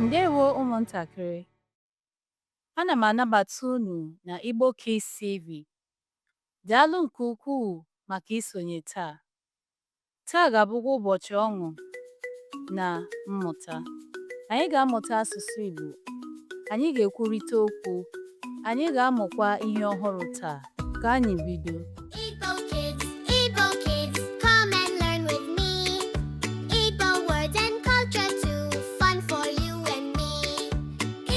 Ndewo ụmụntakịrị. Ana m anabata unu na Igbo Kids TV. Daalụ nke ukwuu maka isonye taa. Taa ga-abụkwa ụbọchị ọṅụ na mmụta. Anyị ga-amụta asụsụ Igbo. Anyị ga-ekwurịta okwu. Anyị ga-amụkwa ihe ọhụrụ taa. Ka anyị bido. Igbo kids, come and learn with me. Igbo words and culture too, fun for you and me.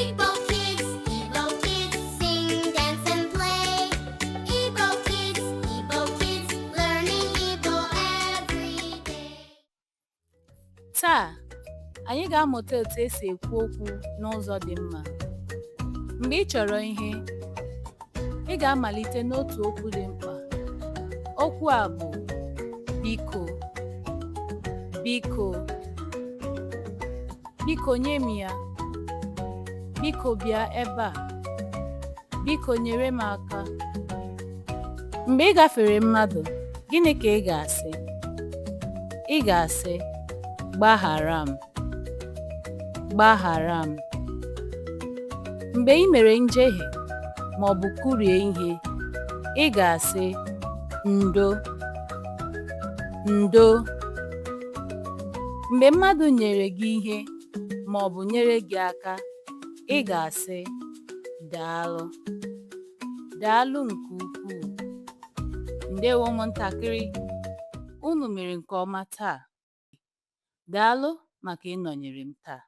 Igbo kids, sing, dance and play. Igbo kids, learning Igbo every day. Taa, anyị ga-amụta otu esi ekwu okwu n'ụzọ dị mma. Mgbe ị chọrọ ihe, ị ga-amalite n'otu okwu dị mkpa. Okwu a bụ "biko". Biko. Biko nye m ya. Biko bịa ebe a. Biko nyere m aka. Mgbe ị gafere mmadụ, gịnị ka ị ga-asị? Ị ga-asị, "Gbaghara m. Gbaghara m." Mgbe ị mere njehie ma ọ bụ kụrie ihe, ị ga-asị, "Ndo. Ndo." Mgbe mmadụ nyere gị ihe ma ọ bụ nyere gị aka, ị ga-asị, "Daalụ. Daalụ nke ukwuu." Ndewo ụmụntakịrị, unu mere nke ọma taa. Daalụ maka ịnọnyere m taa.